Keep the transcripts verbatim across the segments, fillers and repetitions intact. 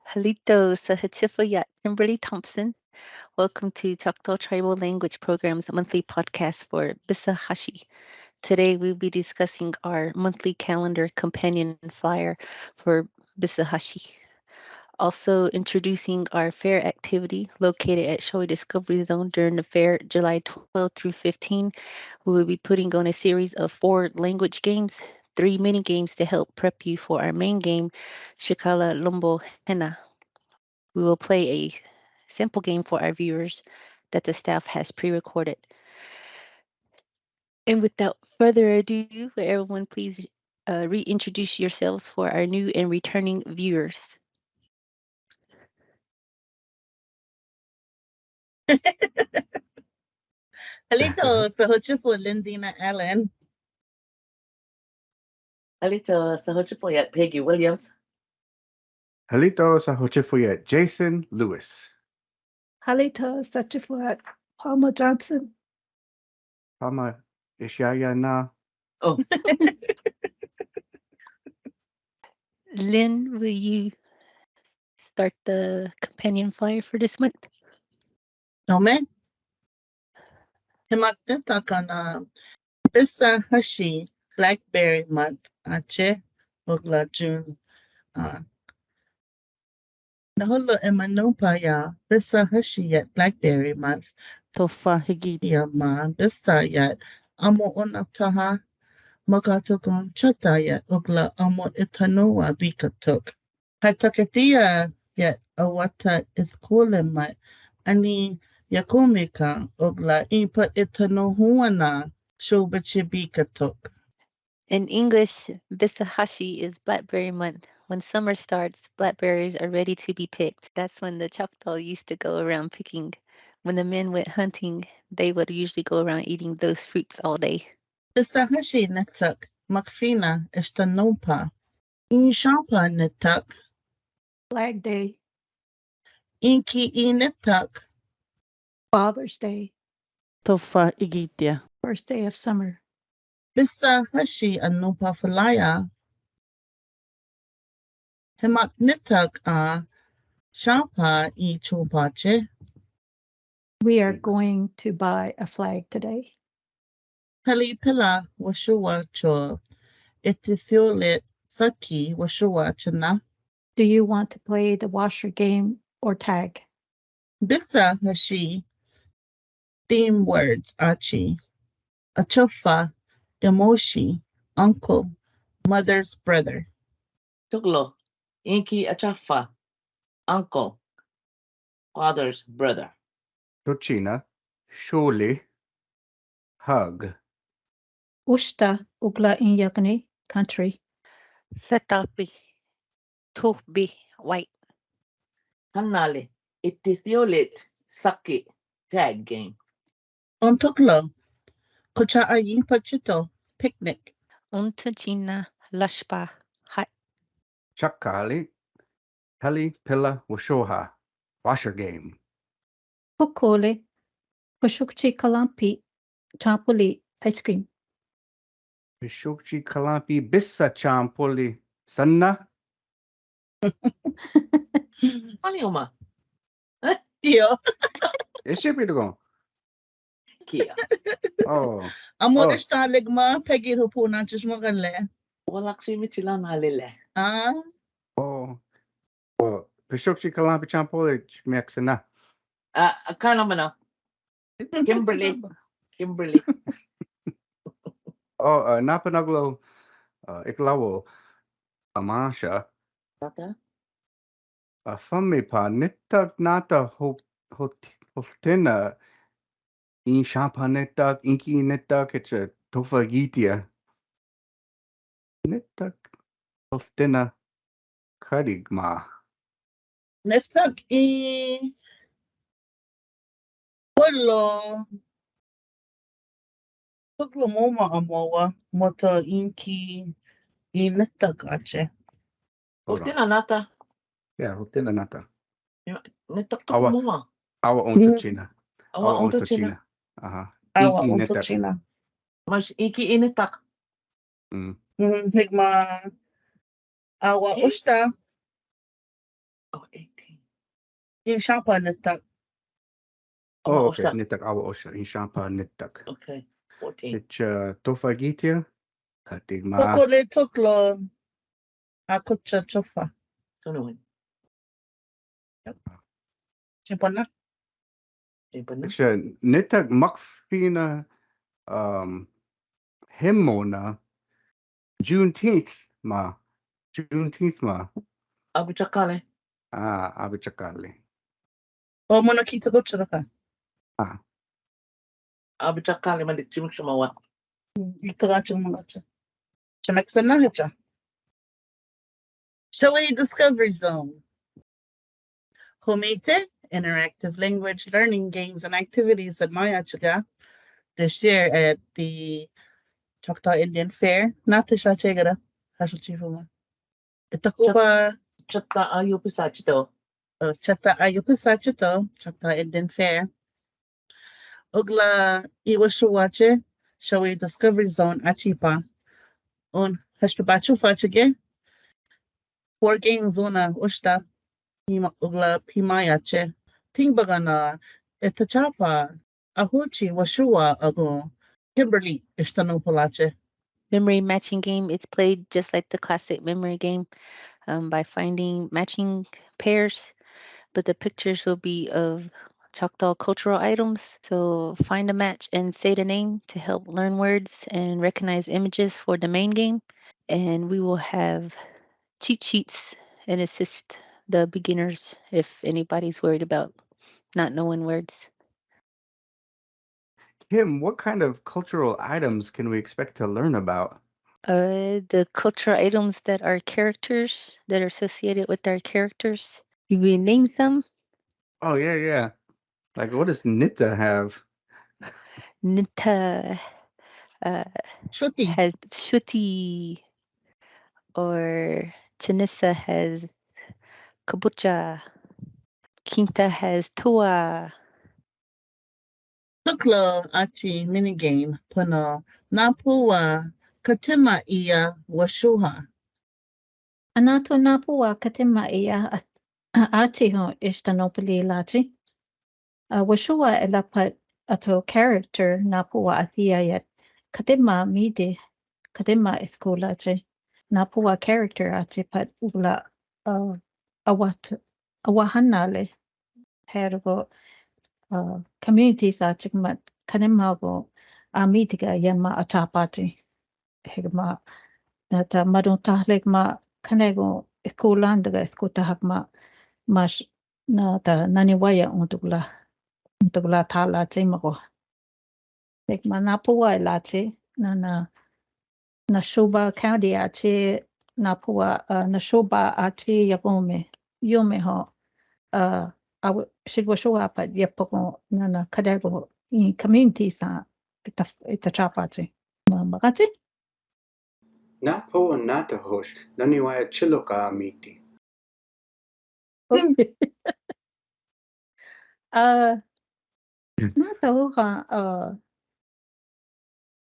Helito, so Hachifo ya Kimberly Thompson. Welcome to Choctaw Tribal Language Program's monthly podcast for Bisa Hashi. Today we'll be discussing our monthly calendar companion flyer for Bisa Hashi. Also introducing our fair activity located at Showe Discovery Zone during the fair July twelfth through fifteen. We will be putting on a series of four language games, three mini games to help prep you for our main game, Shikala Lumbo Hena. We will play a simple game for our viewers that the staff has pre-recorded. And without further ado, will everyone please uh, reintroduce yourselves for our new and returning viewers. Helito, so Hachifo Lindina Allen. Helito, so Hachifo ya Peggy Williams. Helito, so Hachifo ya Jason Lewis. Helito, so Hachifo ya Palmer Johnson. Palmer, Ishaya na. Oh, Lynn, will you start the companion flyer for this month? Nome? Hemak netakan a Bisa Hashi Blackberry Month ache, okla June. Uh, naholo emmanupa ya Bisa Hashi yet Blackberry Month. Tofa higit ya ma bisa yet amo ona taha makatokon chata yet okla amo itanoa bikatok. Hataketia yet awata itkole mat ani yakomika okla ipa itanohuana shobachi bikatok. In English, Bisa Hashi is blackberry month. When summer starts, blackberries are ready to be picked. That's when the Choctaw used to go around picking. When the men went hunting, they would usually go around eating those fruits all day. Bisa Hashi netak makfina estanopa. Inshapa netak. Flag Day. Inki inetak. Father's Day. Tofa igitia. First day of summer. Bisa Hashi anopa falaya. Hemak netak a shapa i chopache. We are going to buy a flag today. Peli pela washua cho etisiolet saki washua chena. Do you want to play the washer game or tag? Bisa Hashi theme words achi. Achofa, emoshi, uncle, mother's brother. Toklo, inki achafa, uncle, father's brother. Tochina, shuli, hug. Ushta, okla inyakni, country. Setapi, tuhbi, white. Hanale, etisiolet saki, tag game. Ontoklo, kocha ayin pachito, picnic. Untuchina, lashpa, hot. Chakali, peli pela washoha, washer game. Pokole, Pashukchi Kalampi, Champoli, ice cream. Pishukchi Kalampi, Bisa Champoli, Sanna. Ani oma. Io. Ishe pitagon. Kia. Oh, Amo Oh. Esta legma Peggy hupuna chismogale. Walaksi michila nalile. Ah, oh. Oh, Pishukchi Kalampi Champoli, Mexina. Ah, akana mana. Kimberly. Kimberly. Oh, uh, Napanaglo, uh, Iklawo, Amasha, Tata. uh, Fami pa, Nitak Nata, Ho, Ho, Hotina, Inshapa Nitak, Inki Nitak, it's a Tofa Gitia. Nitak, Hotina, Karigma. Netak i Polo. Toklo moma amowa, moto inki i netak ache. Hold on. Hotina nata. Yeah, Hotina Nata. Netak Awa. Toklo moma. Awa Ontochina. Awa Ontochina. Aha. Awa Inki Nitak. Ontochina. Mas inki inetak. Mm. Mm, higma. Awa Eh? Usta. Oh, eighteen. Yin siampa nittak. Oh, okay. Nittak awa osha. Yin siampa nittak. Okay. Fourteen. Echa, uh, tofa gitia. Kati ma. Tokole toklo. Akocha chofa. Tono. Yep. Chepana. Chepana. Echa, nittak makfina, um, hemona. Juneteenth ma. Juneteenth ma. Abachakale. Ah, abachakale. O mono kita gocha ka. Ah. Abachakale ma di chimuk shamawa. Ita gocha mo gocha. Chamek sana hecha. Showuyi Discovery Zone. Ho mite, interactive language learning games and activities that maya chiga to share at the Choctaw Indian Fair. Nate shachegara, hasho chifuma. Itakuba. Chata ayo pisachito. Uh, chata ayo pisachito, Choctaw Indian Fair. Ugla iwa shuwache, Showuyi Discovery Zone achipa. Un hashpabachu fachige. Four games una ushta. Pima, ugla pima yache. Tingbagana, etachapa. Ahuchi washuwa ago. Kimberly, ishtanopolache. Memory matching game. It's played just like the classic memory game, um, by finding matching pairs, but the pictures will be of Choctaw cultural items. So find a match and say the name to help learn words and recognize images for the main game. And we will have cheat sheets and assist the beginners if anybody's worried about not knowing words. Kim, what kind of cultural items can we expect to learn about? Uh, the cultural items that are characters, that are associated with our characters. You rename them? Oh, yeah, yeah. Like, what does Nita have? Nita, uh, Shuti. Has shuti, or Janissa has kabocha. Kinta has toa. Tuklo achi minigame, puno, napua katima iya washuwa. Anato napua katima iya a-, a-, achi ho ishtanopoli lachi. Uh, washuwa ela pat ato character napua atia yet katima midi, katima iskulachi. Napua character achi pat ula, uh, awat, awahanale. Hergo, uh, communities achi kmat kanemago amitiga yema atapati. Hegma, nata madon tahlek ma kanego iskulan daga iskuta hakma mash nata nani waya un tukla, un tukla tala chemago. Hegma napua lachi, nana, Nashoba County achi, napua, uh, Nashoba achi yagome, yome ho, uh, aw-, shigwashuwa pa yapago, nana, kadego, in community sa, ita, ita chapachi. Ma, magachi? Napua nata hosh, nani waya chiloka miti. Okay. Uh, nata hoha, uh,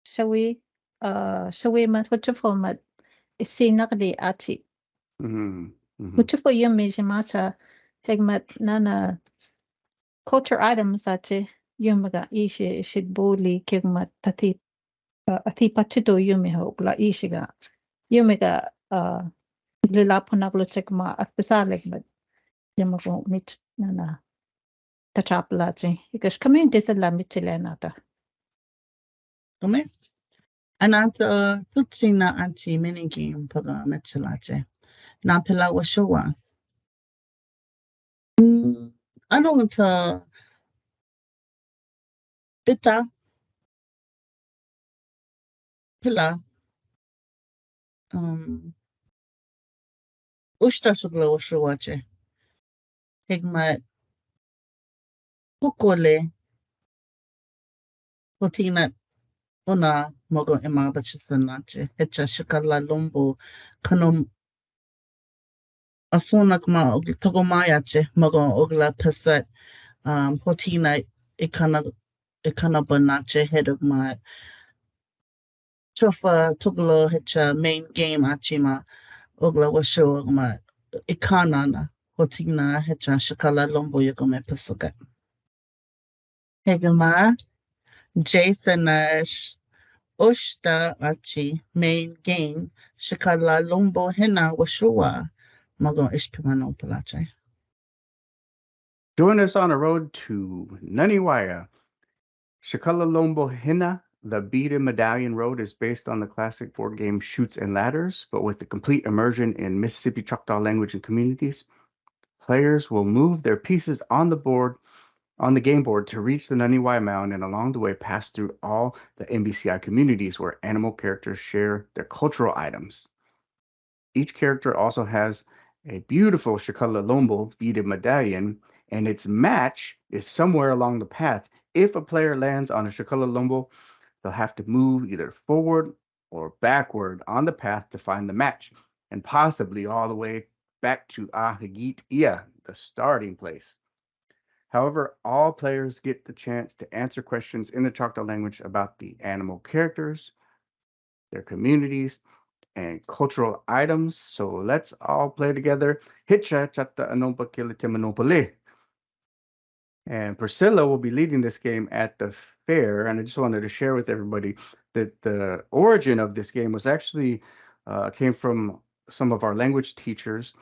Showuyi, uh, Showuyi mat, huchofo mat, isinakli achi. Mm-hmm. Mm-hmm. Huchofo yumi shimacha, hegmat nana culture items achi, yumiga ishi, ishit buli, kegmat tati, uh, ati pachito yumi ho, ugla ishiga. Yumiga, uh, lila punaglo chekma, akpisa legmat. Yamago mit, nana. Tachapla chi. Ikash community se la michile nata. Gomez? Anata, uh, tutsina anti minigame paga michilache. Na pela washuwa. Mm, ano ta pita. Pela. Um, ushta sugla washuwache. Hegmat. Pukole. Hotina una mogo ema bachisanache. Hecha shikala lumbu. Kanom asunak ma og-, togomayache, mogo ogla pesat, um, hotina ikana, ikana banache, hedog ma, chofa tuglo hecha main game achi ma, ogla washo ma, ikana na. Hotingna, hecha Shakalalombo yogo me Pacific. Hegema, Jason Nash, Oshta Achi, main game, Shakalalombo Hena Washua, Mago Ishpimano Palache. Join us on a road to Naniwaya. Shakalalombo Hena, the beaded medallion road, is based on the classic board game Chutes and Ladders, but with the complete immersion in Mississippi Choctaw language and communities. Players will move their pieces on the board, on the game board, to reach the Naniwaya Mound, and along the way pass through all the M B C I communities where animal characters share their cultural items. Each character also has a beautiful Shakalalombo beaded medallion, and its match is somewhere along the path. If a player lands on a Shakalalombo, they'll have to move either forward or backward on the path to find the match, and possibly all the way back to Ahagit Ia, the starting place. However, all players get the chance to answer questions in the Choctaw language about the animal characters, their communities, and cultural items. So let's all play together. Hicha chata anompa kila timanopale. And Priscilla will be leading this game at the fair. And I just wanted to share with everybody that the origin of this game was actually uh, came from some of our language teachers.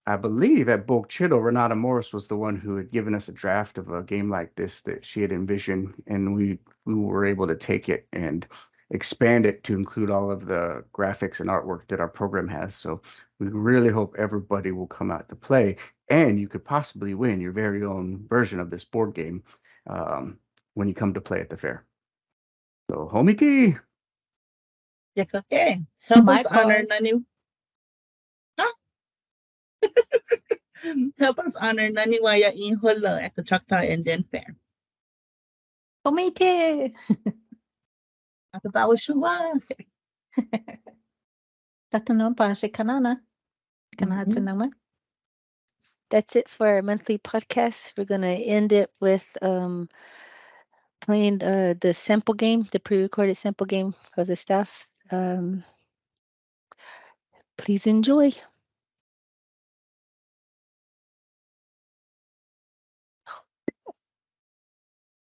I believe at Bokchido, Renata Morris was the one who had given us a draft of a game like this that she had envisioned, and we we were able to take it and expand it to include all of the graphics and artwork that our program has. So we really hope everybody will come out to play, and you could possibly win your very own version of this board game um, when you come to play at the fair. So, Homiti. Yes, okay. Help us honor Nani. Huh? Help us honor Naniwaya in Holo at the Choctaw Indian Fair. Komite. Atabawa Shuwa. Tatuno pa si Kanana. Kanana. That's it for our monthly podcast. We're going to end it with um, playing uh, the sample game, the pre-recorded sample game for the staff. Um, please enjoy.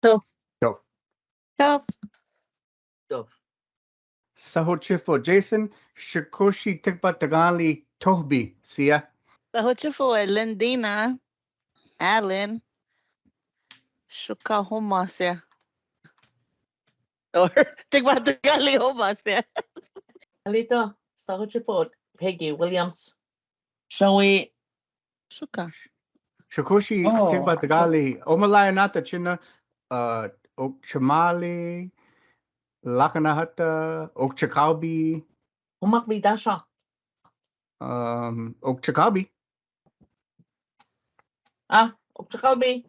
Tough. Tough. Tough. Tough. Sahochifo Jason, Shikoshi Tikba Tagali Tohbi, sia. Sahochifo Lendina Allen, Shukahoma, sia. Or Tikba Tagali Homa, sia. Alito, Sahochifo Peggy Williams. Shall we? Shuka. Shikoshi, oh, Tikba Tagali. Omalaya nata china, uh, Okchamali, Lakanahata, Okchakabi. Omakbi dasha. Um, Okchakabi. Ah, Okchakabi.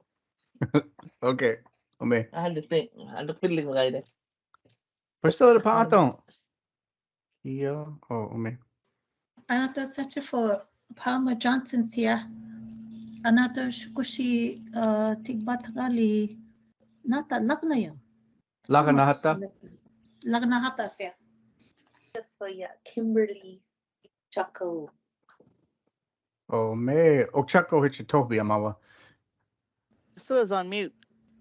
Okay. Ome. I had to think. I had to feel it right there. Priscilla the Paton. Ia, oh, ome. Anata Sachifo Palmer Johnson sia. Anata Shukushi uh, Tigbatakali. Nata Lagnayo. Laganahata. Laganahata sia. Kimberly Chaco. Oh, me. Oh, Chaco Hichitobi amawa. Priscilla's on mute.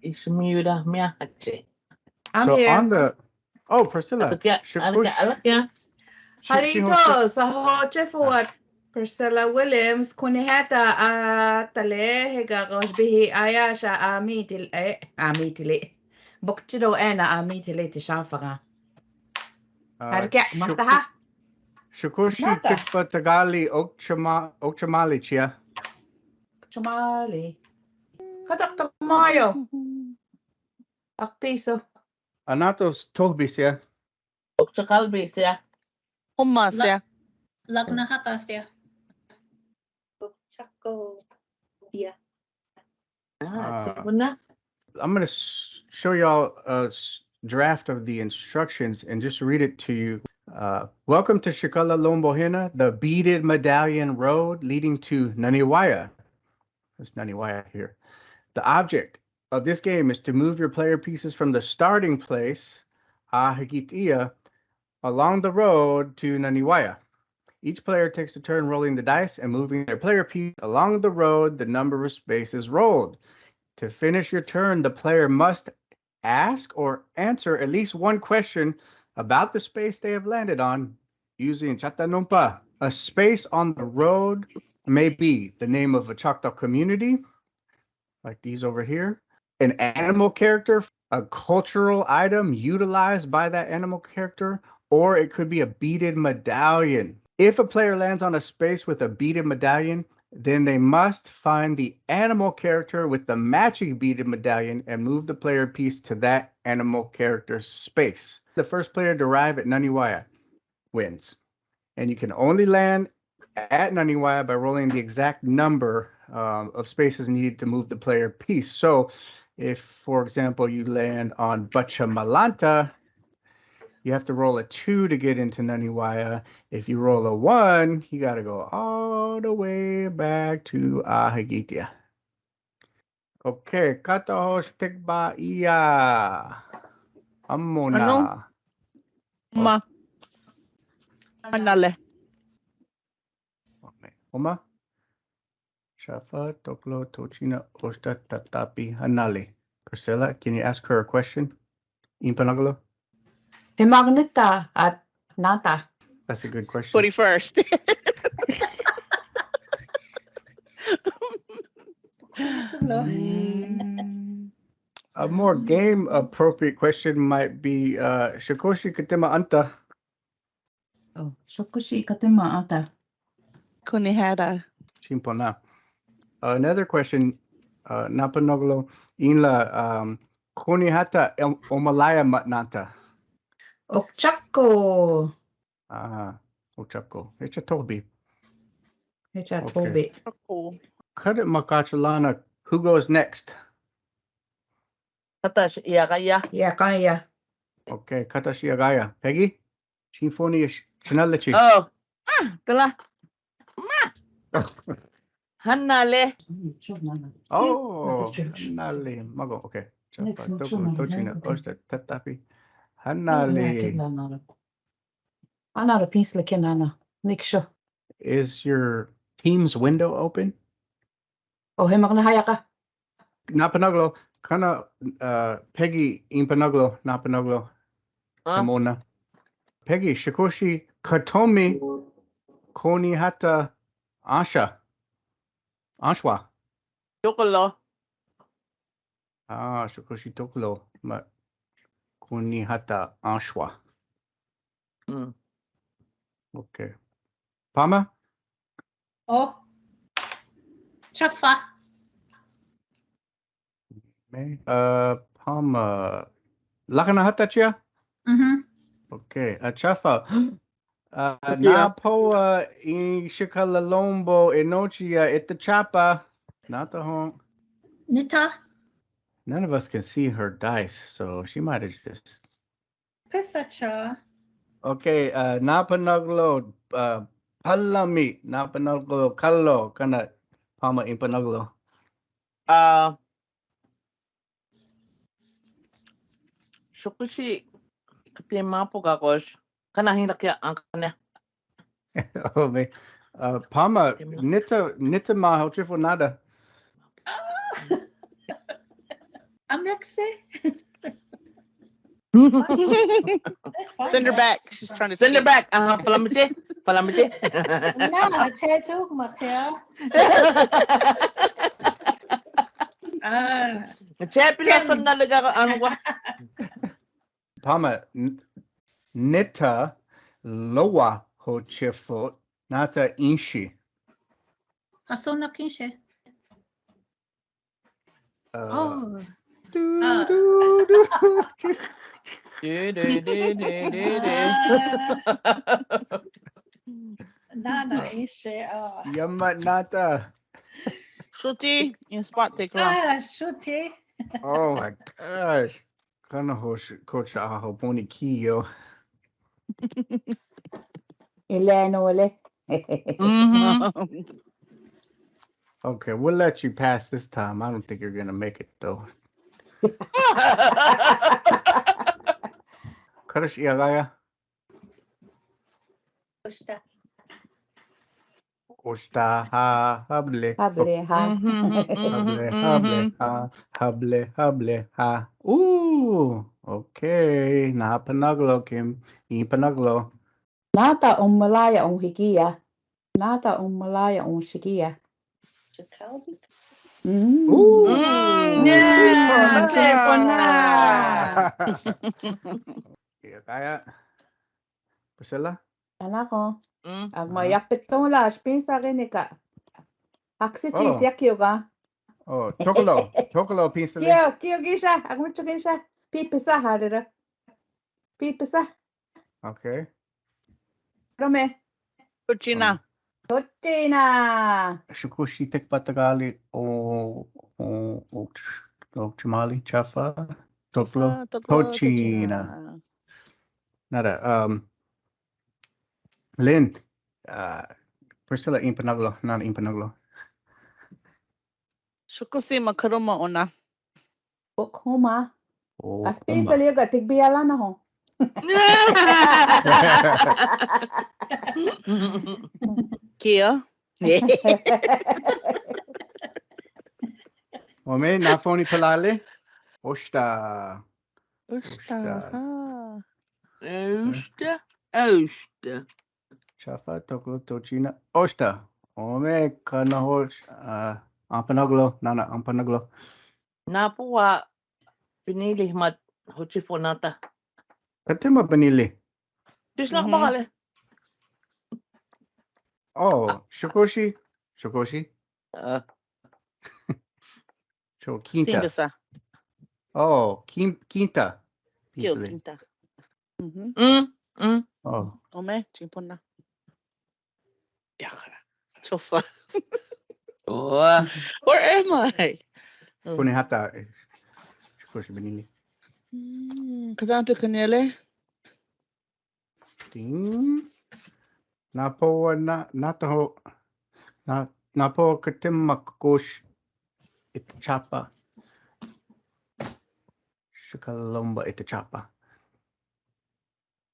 Ishmiura miahache. I'm so here. On the, oh, Priscilla. Alakia, alakia, alakia. Harito, Sahochifo Priscilla Williams, Kunihata, a tale, hega gosh bihi, ayasha, amitile, amitile. Bokchido ena, amitile, tishafaga. Harika, maktaha. Shukushi Tikba Tagali, Okchama, Okchamali, chia. Chamali. Katak tamayo. Akpiso. Anatos Tohbisia. Okchakalbisia. Homasia. Lagnahatasia. Okchako. Yeah. Ah, ah. I'm going to show y'all a draft of the instructions and just read it to you. Uh, welcome to Shikala Lombohina, the beaded medallion road leading to Naniwaya. That's Naniwaya here. The object of this game is to move your player pieces from the starting place, Ahagitia, along the road to Naniwaya. Each player takes a turn rolling the dice and moving their player piece along the road the number of spaces rolled. To finish your turn, the player must ask or answer at least one question about the space they have landed on using chatanumpa. A space on the road may be the name of a Choctaw community, like these over here, an animal character, a cultural item utilized by that animal character, or it could be a beaded medallion. If a player lands on a space with a beaded medallion, then they must find the animal character with the matching beaded medallion and move the player piece to that animal character's space. The first player to arrive at Naniwaya wins. And you can only land at Naniwaya by rolling the exact number um, of spaces needed to move the player piece. So, if, for example, you land on Bachamalanta, you have to roll a two to get into Naniwaya. If you roll a one, you got to go all the way back to Ahagitia. Okay, kataho stekba ia. Amona. Ano? Ma. Hanale. Okay. Oma? Chafa, Toklo, Tochina, Osta, Tatapi, Hanale. Priscilla, can you ask her a question? In Panagalo? He magneta at nata. That's a good question. Forty-first. Mm, a more game appropriate question might be uh, Shikoshi Katema Anta. Oh, Shokushi Katema Ata. Kunihata. Chimpona. Uh, another question, uh, Napanoglo, Inla, um, Kunihata el- Omalaya Matnata. Okchako. Ah, Ochako. Echa Tobi. Hecha Okay. Tobi. Cool. Cut it, Makachalana. Who goes next? Katash iagaya. Yeah, kaya. Okay, Katashi Agaya. Peggy? Chinfoni Chanelichi. Oh. Ah, tela. Ma. Hanale. Oh, Children. Hanale. Mago. Okay. Next Chapa, one, Togo, someone Tochina, help. Osta, Tatapi. Anara Hanale. Anara pinch le kenana. Niksho. Is your team's window open? Oh, he magna hayaka. Napanaglo. Kana uh, Peggy in Panaglo. Napanaglo. Ah, Kamona. Peggy, Shikoshi, Katomi, Konihata, Asha. Ashwa. Tokolo. Ah, Shikoshi Toklo. Ma Konihata, Ashwa. Mm. Okay. Pama? Oh. Chafa. Me? Uh, Pama. Lakanahata chia? Mm-hmm. Okay. Uh, Chafa. Uh, Okay. Napoa in Shikalalombo Enochia at the Chapa. Not the home. Nita. None of us can see her dice, so she might have just. Pesacha. Okay, uh, Napanaglo, uh, Palami, Napanaglo, Kalo, kana Pama in Panaglo. Ah. Shokushi. Kate mapo gagos. Kana hin lakia angkane. Oh, me. Uh, Pama, Tema. Nita, Nita ma ho chifo nada. Amexe. Send her back. She's trying to Send her cheat. Back. Ah, palamite. Palamite. Na, che chok makia. Ah, Che pila san na laga ano kwa. Pama, n- Nita, Loa, ho chifo, Nata Inshi. Asona kinche. Uh, Oh. do, Ah. do, do. Do, do, do, do, do, do. Ah. Nana ishe. Oh. Yama Nata. Shuti, in spot take long. Ah, shuti. Oh my gosh. Kana ho sh- coach a ho poni ki yo. Ileno le. Mhm. Okay, we'll let you pass this time. I don't think you're gonna make it though. Karash Iagaya. Oshita. Osta ha, hable. Hable ha. Hable, hable ha. Hable, hable ha. Ooh, okay. Napanaglo, Kim. Ipanaglo. Nata un Malaya un Hikia. Nata un Malaya un Shikia. Mm. Ooh. Mm, yeah, Tipona. Iya, kaya. Priscilla? Anako. Mm. Ak ma yapit to la, spinsa rin ika. Aksi chi siak yo ka. Oh, tokolo. Tokolo, pinsa le. Kio, kio gisha. Ak mucho gisha. Pipisa harira. Pipisa. Okay. Rome. Tochina. Tochina. Shukushi tek patakali o, o, o, o chumali, chafa. Tokolo. Chafa, tokolo, tochina. Tochina. Nada, um, Lynn, uh, Priscilla, impanaglo, nan impanaglo. Shukushi ma karuma ona. Oklahoma. Oklahoma. Aspi sa liga tigbiala na ho. Kia? Ome, na Foni palale? Osta. Osta. Osta. Ha. Osta. Osta. Chafa, tokolo, tochina, osta. Ome, kanaho, ah, ampanaglo, nana, ampanaglo. Napowa binili mat hochifo nata. Kate ma binili. Just nak bakale. Oh, shukoshi, shukoshi. Ah. So, kinta. Simbasa. Oh, kin-, kinta. Kio, easily. Kinta. Mm-hmm. Mm, mm. Oh. Ome, chipona. Chofa. Oh. Where am I? Oh. Kone hata, eh, shukoshi binili. Mm, kadante kanele. Ting. Napowa na, nataho, na, napowa kate ma kokosh ita chapa. Shikalomba ita chapa.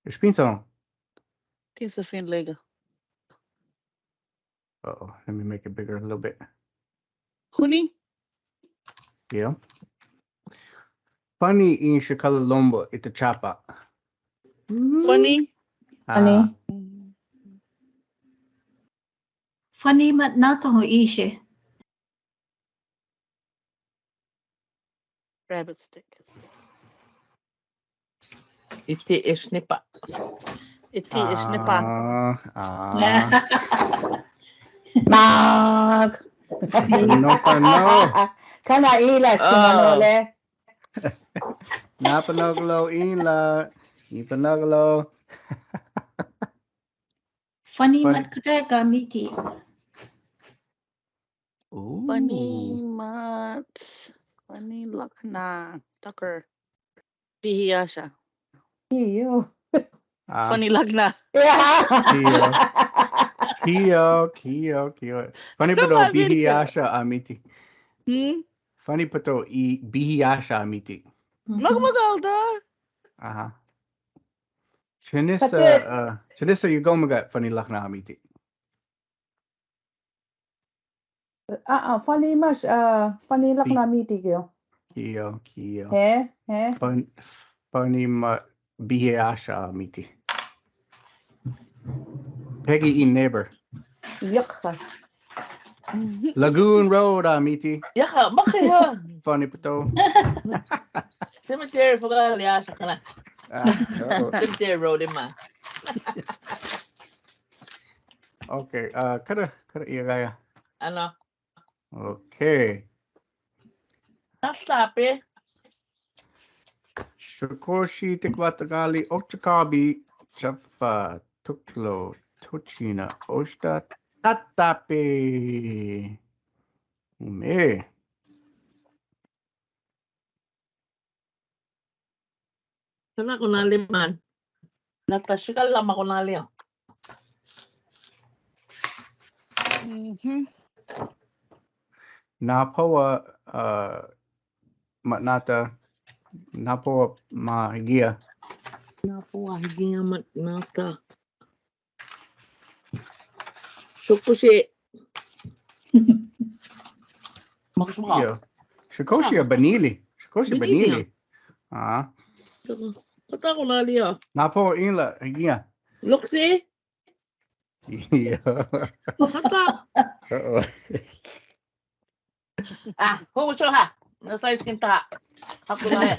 Pinsa. Pinsa fin lego. Uh-oh, let me make it bigger a little bit. Huni? Yeah. Fani in shikalomba ita chapa. Fani? Ah. Fani. Fani mat nataho ishe. Rabbit stick. Iti isnipa. Iti isnipa. Ah, ah. Mak. No, no. Kana ila, oh. Sumano le. Napanaglo ila. Napanaglo. Fani mat kate ka miti. Ooh. Fani mat. Fani lakna. Tucker. Bihiasha. Iyo. Ah. Fani lakna. Yeah. Kio. Kio, kio, kio. Fani pato bihiasha a miti. Hmm? Fani pato i bihiasha a miti. Magmagalda. Aha. Chinisa, uh, chinisa yugo maga Fani lakna a miti. Ah, ah, Fani mas, ah, Fani lakna miti kio. Kio, kio. He, he. Fani, Fani ma bihiasha miti. Peggy in neighbor. Yaka. Lagoon Road a miti. Yaka, bakit ha? Fani pato. Cemetery pa kala liasha kana. Ah, oo. Cemetery Road ima. Okay, uh, kada, kada iya gaya. Ano? Okay. Tatape. Shukoshi, tikvah, takali, okchakabi, chafa, tokolo, tochina, oshta, tatape. Ume. Kana konali man. Nata shikal lama konali, oh. Mhm. Napowa, uh, mat nata, napowa ma higia. Napowa higia mat nata. Shukoshi Makosia. Shikoshi a Benili. Shikoshi Benili. Ah. Kata ko nali a. Napo inla ia. Loksi. Ia. Kata. Ah, ho cho ha. Na sai skin ta. Hakuna.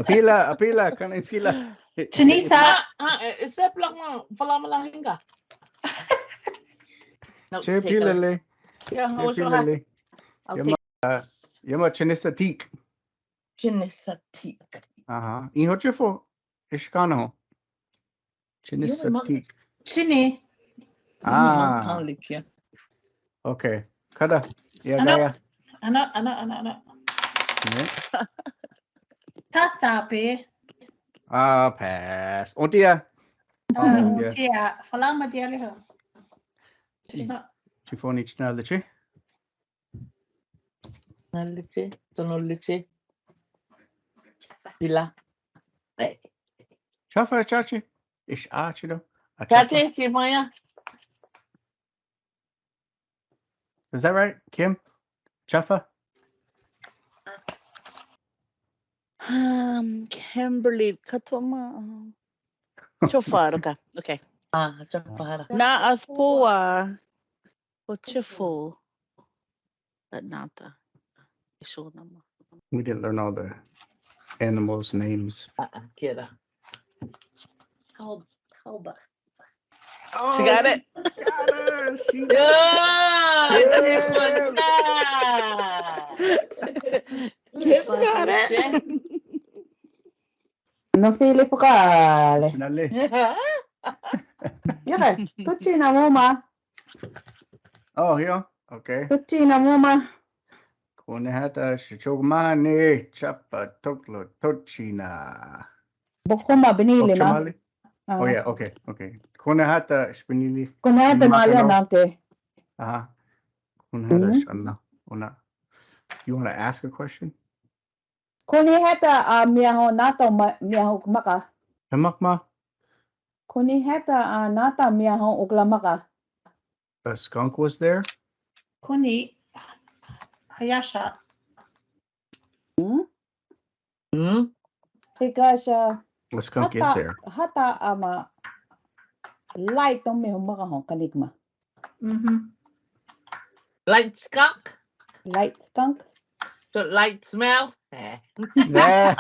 Apila, apila, kana apila. Chinisa. Ah, ah, eh, eh, sep lang mo. Fala malahinga. No, che take pila a le. Yeah, che pila le. I'll take. Yama, uh, yama chinisa tik. Chinisa tik. Aha. Iho chifo. Ishkano. Chinisa tik. Chini. Ah. Okay. Kada. Ya, ano, kaya. Ano, ano, ano, ano. Ne? Tatapi. Ah, pass. Ontia. Ah, ontia. Ontia. Falama dia liho. Chisna. Chifoni china leche. Nalichi, tono lichi. Pila. Chafa chachi. Ish achido. Chachi, chimaya. Is that right, Kim? Chafa? Um, Kimberly, katoma. Chofar, okay. Okay. Ah, chofar. Na aspua. Ochefo. But not the. Ishonama. We didn't learn all the animals' names. Uh-uh, kira. Kal-, kalba. Oh, she got it. She got it. She got it. Yeah, that's what I. Kim's got it. No se le fokale. Chinale. Yake, tochi na moma. Oh, here. Okay. Tochi na moma. Konehata shichogmane chapa toklo tochina. Bokoma benili ma. Okchamali? Ah. Oh, yeah, okay, okay. Konehata shbenili. Konehata mali nate. Aha. Konehata shana. Ona. You wanna ask a question? Konehata a miaho nata ma-, miaho maka. Hemak ma. Konehata a nata miaho ukla maka. A skunk was there? Koni hayasha. Hmm? Hmm? Kikasha. A skunk is there. Hata ama light tong miaho maka ho kanikma. Mm-hmm. Light skunk? Light skunk? So light smell? Eh. Yeah.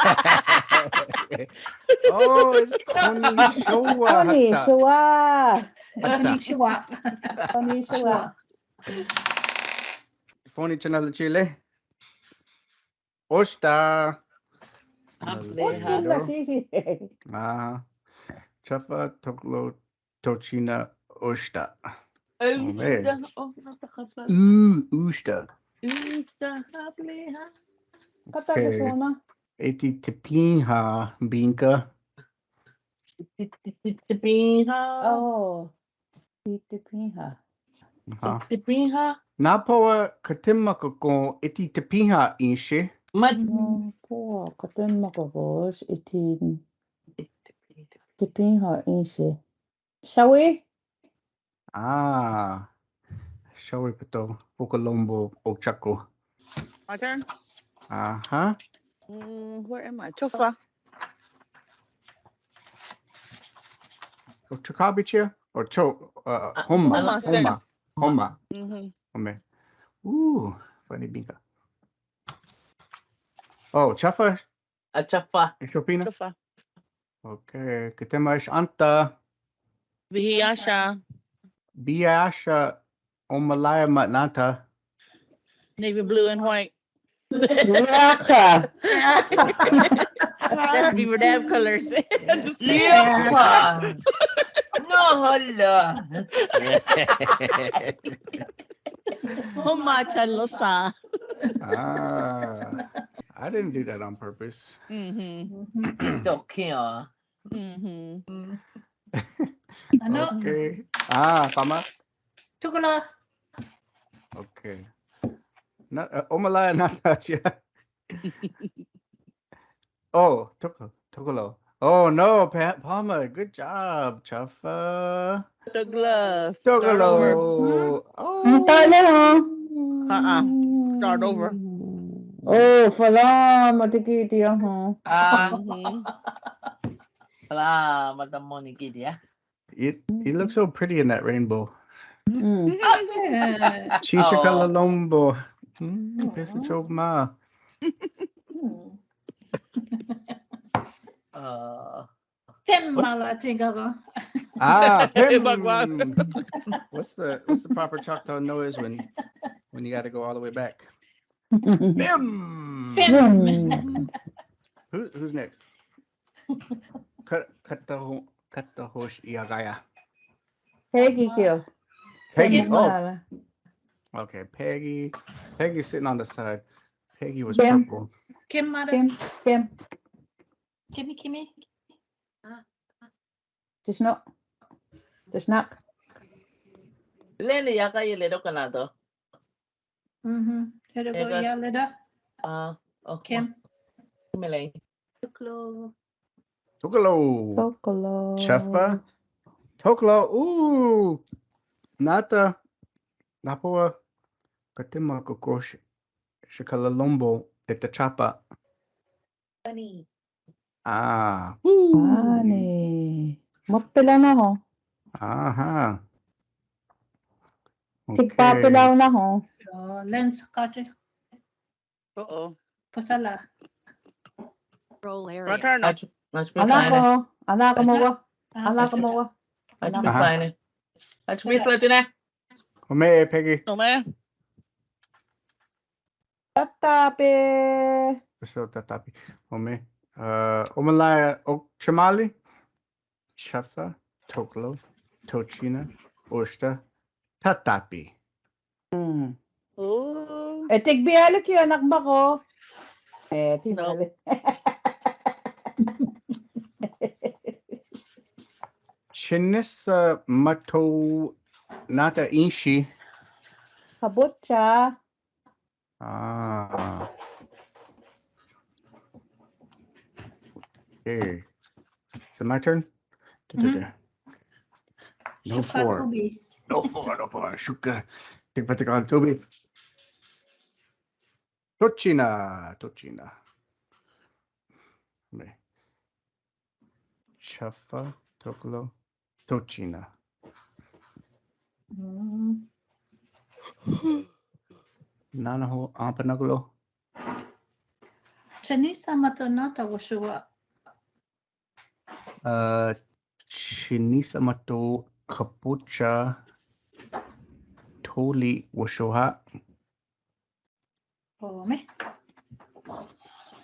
Oh, it's konnichiwa. Konnichiwa. Konnichiwa. Konnichiwa. Phone channel Chile. Oshta. Oshta la sisi. Ah. Chafa toklo tochina oshta. Oshta. Oh, not the chafa. Ooh, oshta. Oshta, hableha. Kata ke sona. Eti tipinha binka. Eti tipinha. Oh. Eti tipinha. Aha. Eti tipinha. Napoa katemaka ko eti tipinha inshi. Mat. Napoa katemaka ko eti tipinha inshi. Shawi? Ah. Shawi pato. Pokalombo ochako. My turn? Aha. Mm, where am I? Chofa. Ochakabichia? Or cho, uh, homa. Homa, homa. Homa. Mm-hmm. Homa. Ooh, funny binka. Oh, chafa. Achafa. Ishopina? Achafa. Okay, katema ish anta. Bihiasha. Bihiasha omalaya matnata. Navy blue and white. Yaka. That's Beaver Dam colors. Just kidding. Yaka. No, hala. Homa chalosa. Ah, I didn't do that on purpose. Mm-hmm. Tokyo. Mm-hmm. Ano? Okay. Ah, tama? Chocolate. Okay. Na, uh, omalaya nata chia. Oh, tokolo, tokolo. Oh no, Pa- Palma, good job, Chuffa. Douglas. Start over. Tokolo. Oh. Ang tale, ha? Uh-uh. Start over. Oh, Fala, matikiti, ha? Ah. Mhm. Fala, matamonikiti, ha? It it looks so pretty in that rainbow. Mm. Chi xikalalombo. Mm, pesa chokma. Uh, Pem. What's mala chingago. Ah, pem. What's the what's the proper Choctaw noise when when you got to go all the way back? Pem. Pem. Who, who's next? Kat- Kataho- Katahosh Iagaya. Peggy kio. Peggy. Peggy. Oh, Mala. Okay. Peggy. Peggy's sitting on the side. Peggy was Kim. Purple. Kim mara. Kim. Kim. Kimi, Kimi. Tisno. Tisnak. Leni yaka yele do kanado. Mhm. Here go Ega- yale da. Ah, oh, Kim. Mele. Tokolo. Tokolo. Tokolo. Chuffa. Tokolo. Ooh. Nata. Napoa. Katima kokosh. Shikalalombo. Eta chapa. Ani. Ah. Ooh. Ani. Mapela na ho. Aha. Tikpa pela na ho. Oh, lens kate. Oo. Pasala. Roll area. Roll area. Ach, ach, Alako, alako mo wa. Alako mo wa. Ach, ach, Aha. Ach, Miss Latina. Ome, Peggy. Ome. Tatapi. So, tatapi. Ome. Uh, omalaya, o, chamali. Chuffa, Tokolo, Tochina, Oshta, Tatapi. Mm. Oh. E, tikbiale kio anak mako. E, tikbiale. Chinisa mato nata inshi. Kabocha. Ah. Okay. Is it my turn? Mm-hmm. No four. No four, no four. Shuka. Tikpatikal tubi. Tochina, Tochina. Me. Chuffa, Tokolo, Tochina. Mm. Nanaho, Ampanagulo. Chinisa mato nata washua. Uh, Chinisa mato kapucha toli washoha. Oh, me.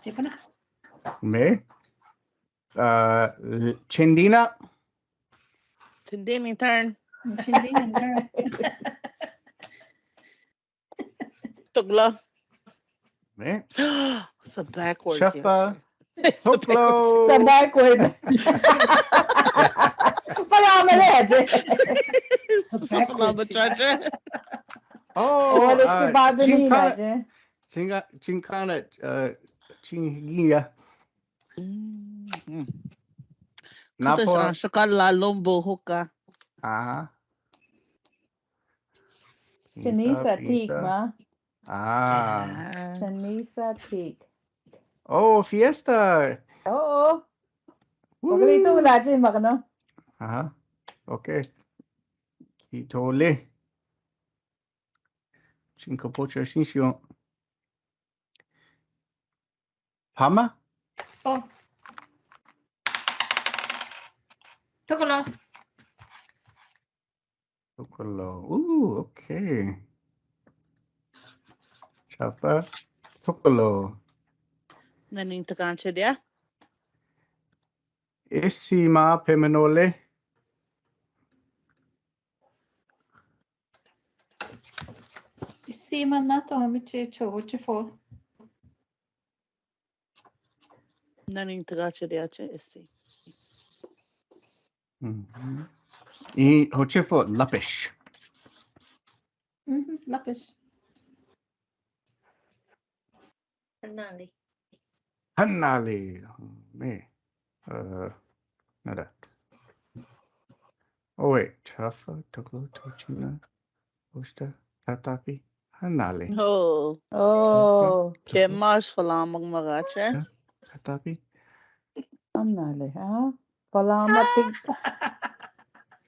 Siapa nak? Me. Uh, Chendina. Chendina turn. Chendina turn. Tokolo. Me. Sa backwards. Chuffa. Tokolo. Sa backwards. Pala mali, aje. Sa backwards. Oh, oh, let's be Babylon, aje. Chinga, chinkana, uh, chingiya. Mm. Napo. Shikalalombo hoka. Aha. Chinisa tik ma. Ah. Chinisa tik. Oh, fiesta. Oh. Oklito la jin makno. Aha. Okay. Kitole. Chinkapocha shinshio. Pama? Oh. Tokolo. Tokolo. Ooh, okay. Chuffa. Tokolo. Naning takancha dia? Isi ma pemenole. Isi ma nato miche cho, what you for? Naning takancha dia che isi. Mhm. I hochefo lapish. Mhm, lapish. Hanali. Hanali. Me. Uh, nada. Oh, wait. Taffa, toklo, tochina, osta, tatapi, hanale. Oh. Oh, Ke mash falamang magache. Tatapi. Hanale, ha? Falamatik.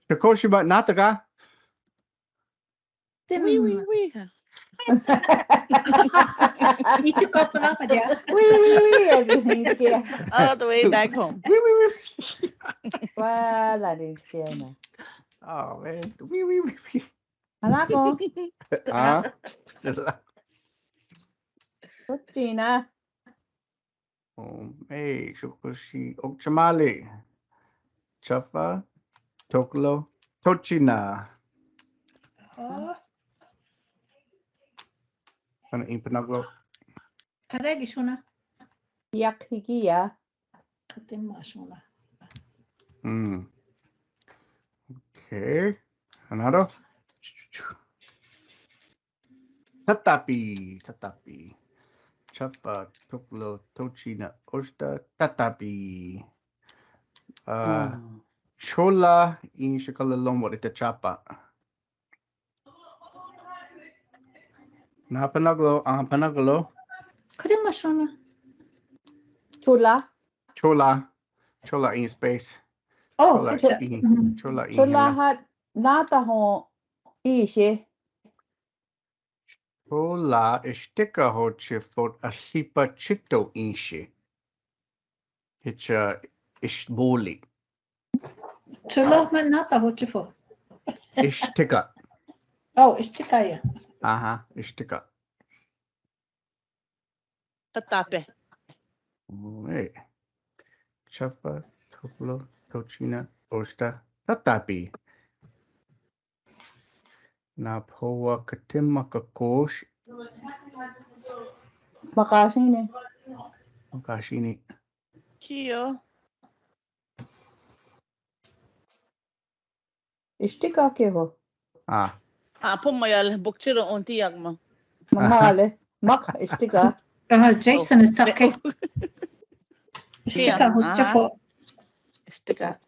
Takoshi ba nataka. Wee, wee, wee. Ito ka falama dia. Wee, wee, wee. I just need to get All the way back home. Wee, wee, wee. Wala, I need to get na. Oh, man. Wee, wee, wee, wee. Hanako. Ah, sila. Tochina. Oh, hey, shokoshi. Okchamale. Taffa, toklo, tochina. Oh, Ano in Panaglo? Karagi shona. Yak hikia. Katima shona. Hmm. Okay. Another. Tatapi, tatapi. Taffa, toklo, tochina, osta, tatapi. Uh, Cholla in Chicago lengua ita taffa. Na Panaglo, ah, Panaglo. Karima shona. Cholla. Cholla. Cholla in space. Oh, Cholla kacha. in. Mhm. Cholla in. Cholla ha nata ho ishe. Cholla ishtika ho chifot asipa chito inshi. Icha ishbuli. Cholla ma nata ho chifo. Ishtika. Oh, ishtika ya. Aha, ishtika. Tatapi. All right. Taffa, toklo, tochina, osta, tatapi. Na powa katima kakosh. Makashini. Makashini. Kio. Ishtika keho. Ah. Ah, pum mayal bukchiro onti yakma. Mamale. Mak ishtika. Ah, Jason is okay. Ishtika ho chifo. Ishtika.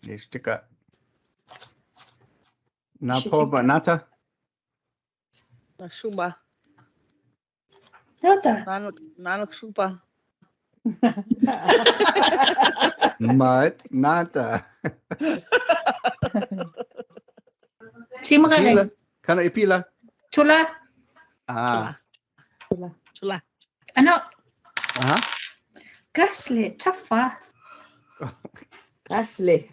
Ishtika. Na powa nata. Na shuba. Nata. Nanuk, nanuk shuba. Mat nata. Chimagale. Kana ipila. Cholla. Ah. Cholla. Cholla. Ano, Aha. Kashle, taffa. Ashley.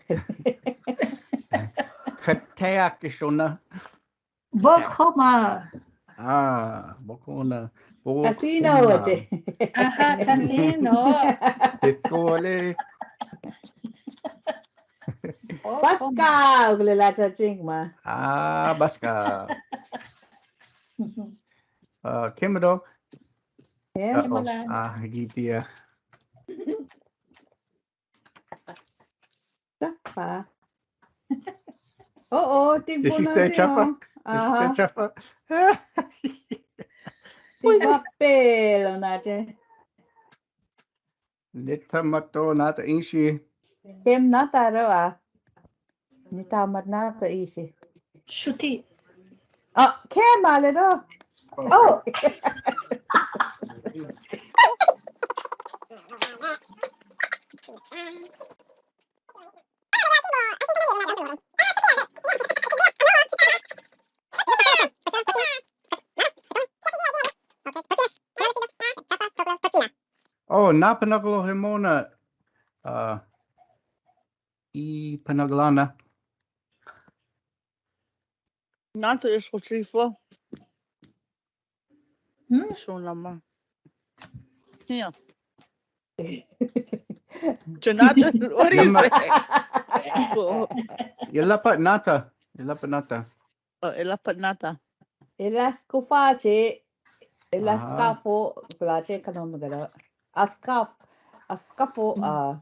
Katea kishona. Bokoma. Ah, bokona. Bokona. Casino che. Aha, casino. Tekole. Baska, ukle la chaching ma. Ah, baska. Uh, Kimado. Yeah. Uh-oh. Ah, gitia. Taffa. Oh, oh, Did she say taffa? Did she say taffa? Taffa pelo na che. Nitamato nata inshi. Kem nata roa. Nitamat nata inshi. Shuti. Oh, kem ale ro. Oh. Oh, na Panaglo hemona. Uh, i Panaglana. Nata is for three, four. Hmm? Shonama. Yeah. Jonathan, what do you say? Ilapatnata. Ilapatnata. Oh, ilapatnata. Ilaskofachi. Ilaskafo. Glache kanomagala. Askaf. Askafo. Ah.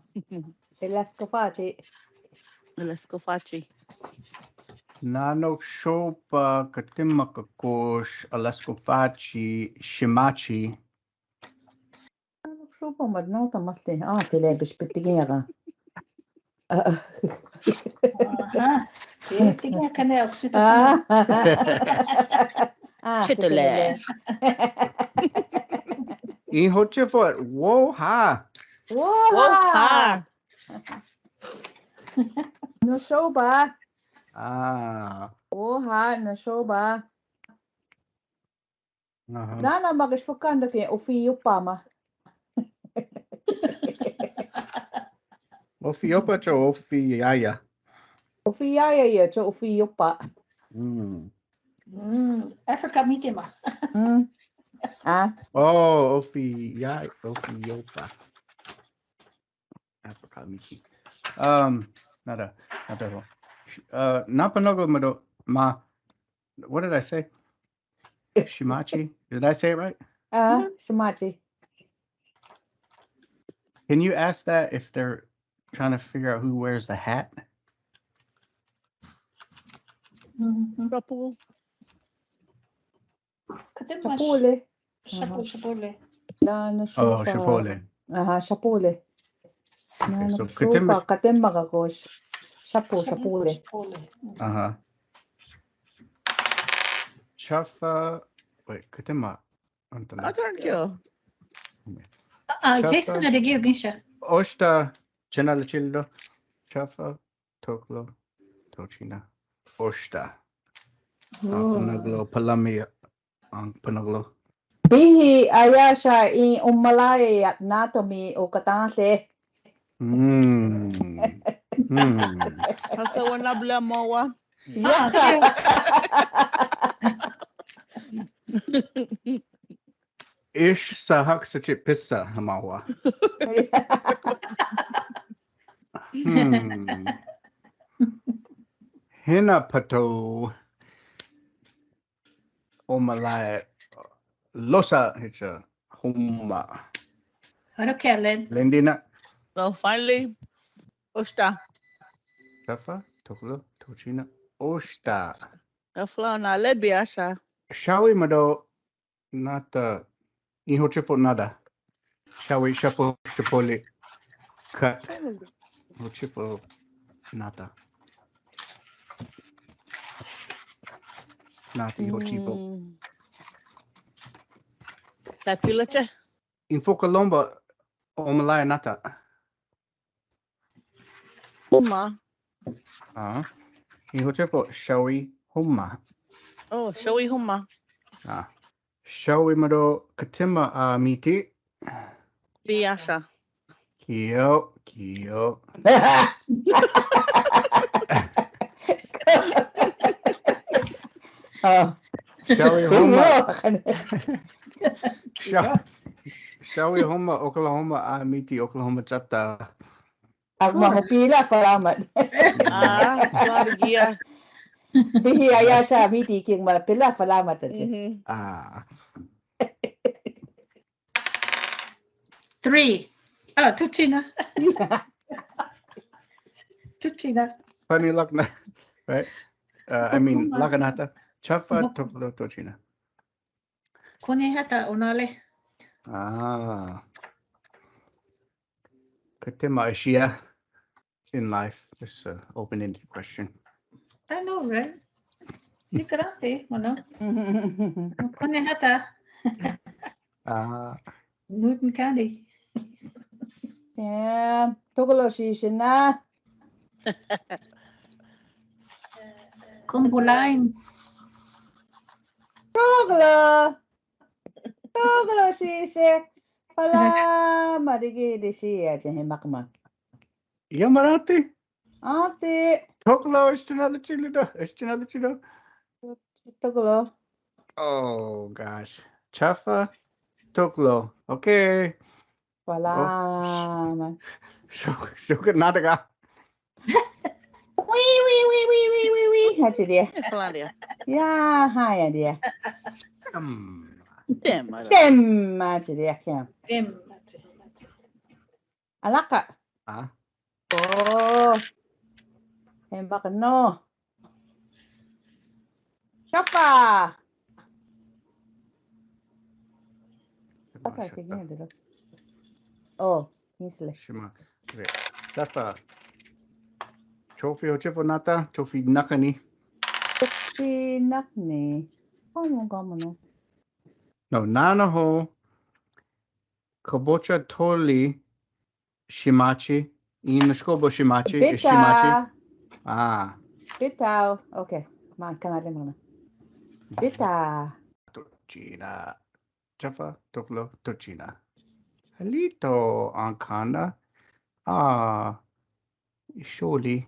Ilaskofachi. Ilaskofachi. Nanokshopa katimakakosh. Ilaskofachi. Shimachi. Nanokshopa madnata matli. Ah, tile bispitigiaga. Aha. Ke, tingea kaneha, okchito kaneha. Ah, ah, chito le. In Hochifo', whoa ha. Whoa ha. Whoa ha. No shoba. Ah. Whoa ha, no shoba. Aha. Nana ma kos fokkan da ke ofiopa ma. Ofiopa cho ofiaia? Ofiaia ia, cho ofiopa. Mm. Mm. Africa miti ma. Mm. Ah. Oh, ofiai, ofiopa. Apricot miti. Um, nada, nada. Uh, napanaglo ma do, ma, what did I say? Shimachi? Did I say it right? Uh, shimachi. Can you ask that if they're trying to figure out who wears the hat? Mhm. Shapule. Shapule. Shapule. Aha. Nana shopa. Oh, shapule. Aha, shapule. Okay, nana so shopa, katenma. Katenma ka kos. Shapu, shapule. Shapule. Aha. Chafa, wait, katenma. Antonio. Antonio. Ah, Chafa. Jason, ada gio ginsha. Oshta, chena lechildo. Chafa. Toklo, tochina, oshta. Oh. Ang panaglo, palami, ang panaglo. Bihi ayasha in omalai at natomi o katase. Mm. Mm. Hasa wan nabla mawa. Yaka. Ish sa hak sa chipisa hamawa. Hmm. Hina pato omalai losa hicha homa. Haro kelen. Lendina. So finally, oshta. Chafa, toklo, tochina, oshta. Afla na lebi asha. Shawi mado nata, in Hochifo' nada. Shawi, shapo, shapole, kat. Hochifo' nata. Nata in Hochifo'. Mm. Sa pila che? In Fokolomba omalai nata. Homa. Ah. In Hochifo' shawi homa. Oh, shawi homa. Ah. Shawi mado katenma a miti. Biasa. Kio, kio. Ah. Shawi homa. Sha-, shawi homa, Oklahoma, a miti, Oklahoma chata. Akma ho pila falamat. Ah, falamat gia. Bihi ayasha miti king ma pila falamat aja. Mhm. Ah. Three. Oh, tuchina. Tuchina. Funny luck na, right? Uh, I mean, lakanata. Chafa toklo tochina. Kone hata onale. Ah. Katenma ishia in life. This is an open-ended question. I know, right? Nikarate, mano. Kone hata. Ah. Newton County. Yeah, toklo shisina. Kumbulan. Toklo. Toklo sise. Pala madigi disi aja he makma. Ya marati. Ati. Toklo, esti na luchido, esti na luchido. Toklo. Oh gosh. Chafa. Toklo. Okay. Wala. Oh, man. So, so good, nada ka. Wi, wi, wi. Hachi dia. Yes, Claudia. Ya, hai dia. Hmm. Dem, I don't Dem, hachi dia, kian. Dem, hachi, hachi. Alaka. Ah. Oh. Hembak no. Shafa. Shafa, okay, shafa. Kaya dulu. Oh, misle. Shima. Okay. Shafa. Trophy, Ochifo Nata, Trophy Nakani. Trophy Nakani. Kamo, kamo no. No, nana ho. Kabocha toli shimachi. In the school bo shimachi. Is shimachi. Bita. Ah. Bita. Okay. Ma, kana le mana. Bita. Tochina. Chafa, toklo, tochina. Halito, ankana. Ah. Sholi.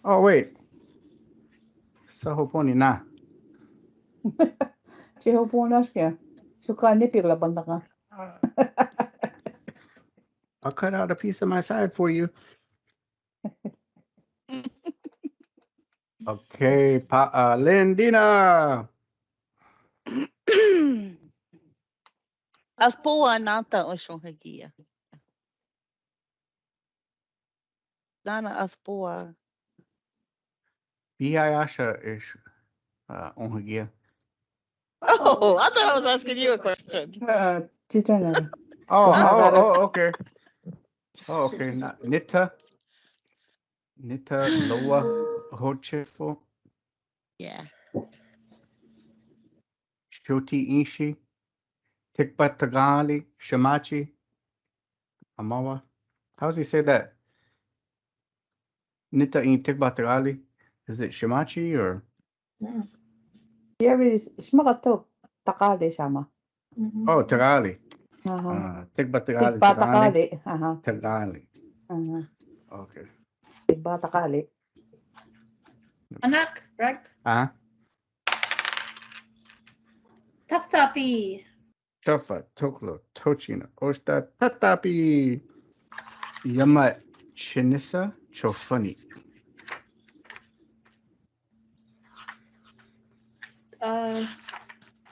Oh, wait. Sa hoponi na. Che hoponi na skia. Suka ni pigla bandaka. I'll cut out a piece of my side for you. Okay, pa, uh, Lindina. Athpoa nata o shohagia. Nana athpoa. Biayasha is, uh, onhagia. Oh, I thought I was asking you a question. Uh, teacher na. Oh, oh, oh, okay. Oh, okay. Na, nita. Nita loa hochifo. Yeah. Shoti ishi. Tikbatagali, shimachi. Amawa. How does he say that? Nita in tikbatagali. Is it shimachi or? Mm. Yeri shmaka to takali shama. Mm-hmm. Oh, takali. Aha. Ah, tikbatagali, tikbatagali. Aha. Takali. Aha. Okay. Tikbatagali. Anak, right? Ah. Tatapi. Chafa, toklo, tochina, oshta, tatapi. Yama chinisa, chofani. Uh,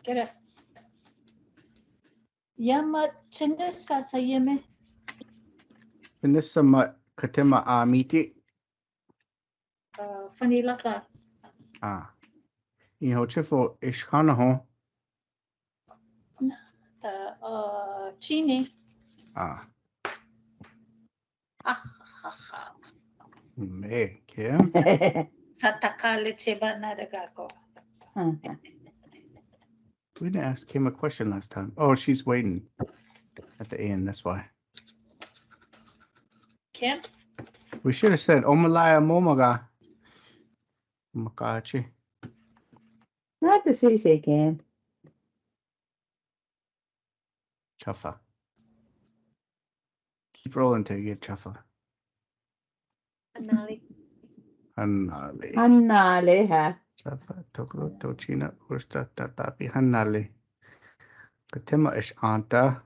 get it. Yama chinisa sa yeme. Chinisa ma katema amiti. Uh, fanilaka. Ah. In hochifo ishkana ho. Na, ta, uh, chini. Ah. Ah, ha, ha. Me, Kim. Sa takale cheba na de gako. We didn't ask Kim a question last time. Oh, she's waiting at the end, that's why. Kim? We should have said, Omalaya momaga. Makachi. Not the shisha, Kim. Chafa. Keep rolling till you get chafa. Hanali. Hanali. Hanali, ha. Chafa, toklo, tochina, oshta, tatapi, hanali. Katema ish anta.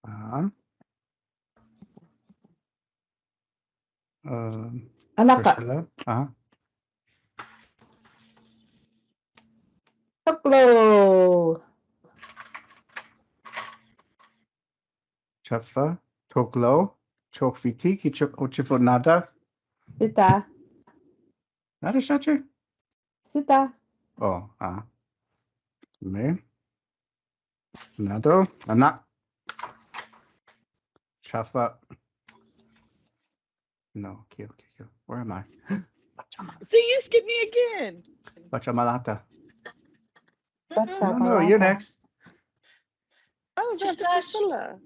Ah. Um, Anaka. Priscilla. Ah. Toklo. Chafa. Toklo. Chokfiti ki chok ochifo nada. Sita. Nada shache? Sita. Oh, ah. Me. Nado, anak. Chafa. No, kio, kio, kio. Where am I? See, you skipped me again. Bacha malata. Bacha malata. No, no, you're next. Oh, that's Priscilla.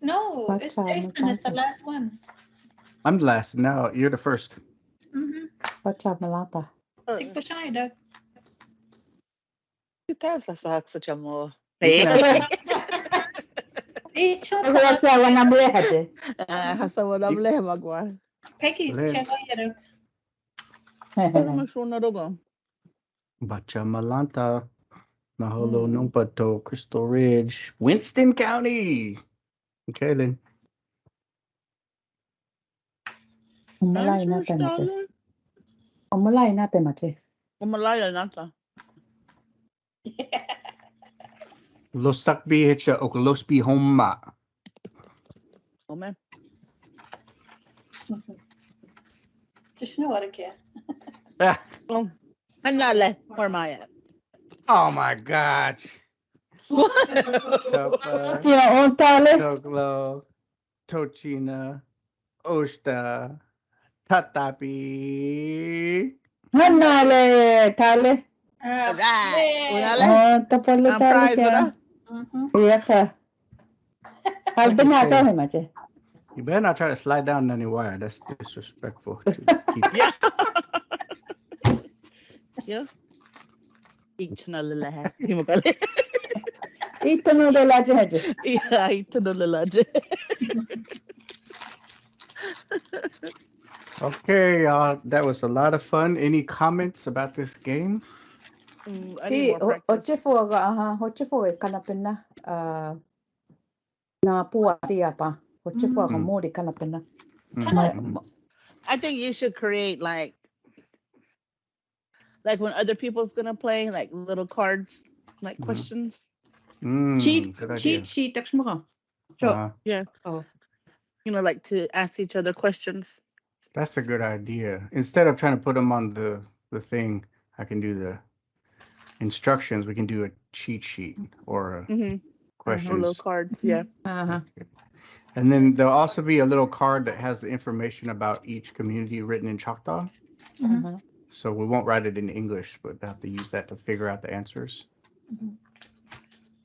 No, it's Jason is the last one. I'm the last. No, you're the first. Mm-hmm. Bacha malata. Uh, Tik Bashai, Doug. Ti ta sa sa sa chamo. Eh. Hasa wana mle hate. Ah, hasa wana mle magwa. Peggy, chego yero. Ano mas una rogo? Bacha malata. Mahalo nung pato, Crystal Ridge, Winston County. Okay, Lynn. Omalai nata mache. Omalai nata mache. Omalai nata. Losakbi hecha ok losbi homma. Amen. Just know what I care. Ah, Oh, I'm not left. Where am I at? Oh my gosh. What? Chopa, Tia on tale. Choklo, Tochina, Oshta, Tatapi. Hanale tale. All right. Una Yeah. left. Oh, tapale I'm tale prize kia. Una. Mhm. Iya ka. Halbe na to he mache. You better not try to slide down any wire. That's disrespectful. To keep- Yeah. Yeah. Ichna lalaha. Himakale. Ito no de la jeje. Yeah, ichna lalaha. Okay, y'all. That was a lot of fun. Any comments about this game? Mm, I need Pi more practice. Hochefo ga aha hochefo e kana pena. Uh, na pua tia pa. Hochefo ga Mm. mori kana pena. Mm, Ma- mm. I think you should create like like when other people's gonna play, like little cards, like Mhm. questions. Mm, Cheat good idea. cheat sheet tak semua. Cho. Uh, Yeah. Oh. You know, like to ask each other questions. that's a good idea. Instead of trying to put them on the the thing, I can do the instructions. We can do a cheat sheet or a Mm-hmm. Or questions. little cards, yeah. Aha. And then there'll also be a little card that has the information about each community written in Choctaw. Mhm. Aha. So we won't write it in English, but they have to use that to figure out the answers.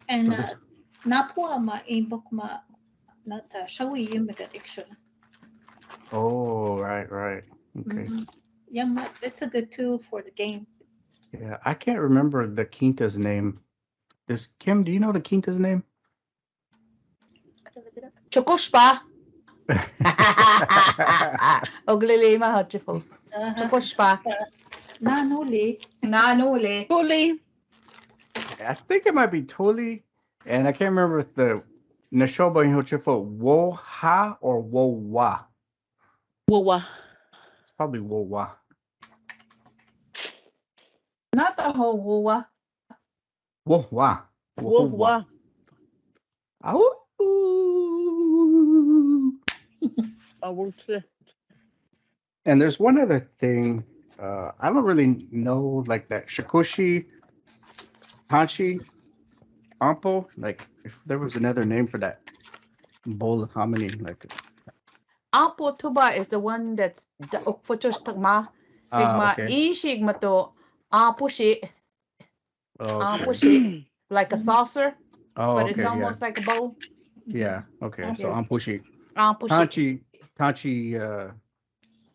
And So uh, this- na pua ma in book ma na ta shawi yim ga action. Oh, right, right. Okay. Mhm. Yeah, ma, it's a good tool for the game. Yeah, I can't remember the Quinta's name. Does Kim? Do you know the Quinta's name? Chokoshpa. Oglele ma hochefo. Uh-huh. Chokoshpa. Na nuli. Na nole. Tuli. I think it might be Tuli, and I can't remember if the Nashoba in Hochifo Woha or Wowa. Wowa. It's probably Wowa. Nata ho wowa. Wowa. Wowa. Ow. I will say. And there's one other thing. Uh, I don't really know, like that Shikoshi, Hanshi, Ampo. Like, if there was another name for that bowl of hominy, like, Apo tuba is the one that's the okfochos takma. ah, Igma okay. Ishi igma to apo shi. Oh, Apo okay. Shi. Like a saucer, Oh, but okay. it's Yeah. Almost like a bowl. Yeah. Okay. So Yeah. Ampushi, Apo shi. Tanchi, Tanchi, uh,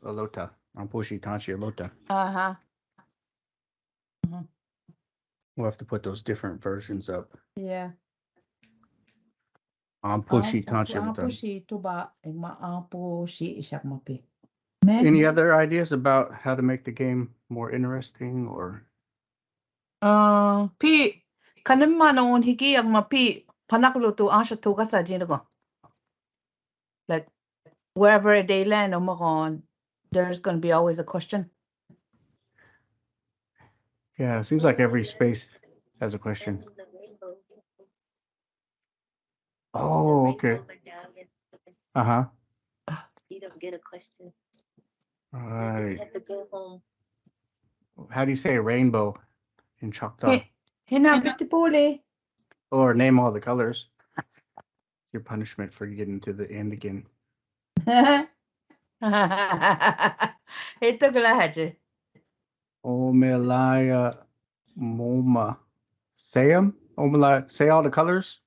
Alota. Ampushi, Tanchi, Alota. Aha. We'll have to put those different versions up. Yeah. Ampushi, Tanchi, Alota. Apo shi tuba igma apo shi ishak mapi. Any other ideas about how to make the game more interesting or? Uh, pi kanem mano un hiki igma pi panaklo tu asha tu kasa jinago. Like wherever they land or magon, there's gonna be always a question. Yeah, it seems like every space has a question. Oh, okay. Uh huh. You don't get a question. You Right. just have to go home. How do you say rainbow in Choctaw? He, hina bitipuli. Or name all the colors. Your punishment for getting to the end again. Ito kalahaji. Omelaya Moma. Say 'em? Omelaya, say all the colors?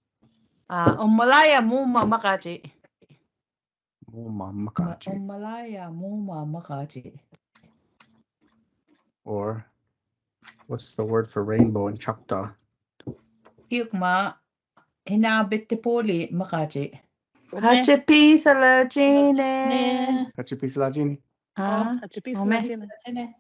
Ah, Omalaya Muma Makaji. Moma Makaji. Omalaya Muma Makaji. Or what's the word for rainbow in Choctaw? Piukma, hina bitipuli Makaji. Ome. Hachipi salajine. Hachipi salajine. Ah, Hachipi ome. Salajine. Jene.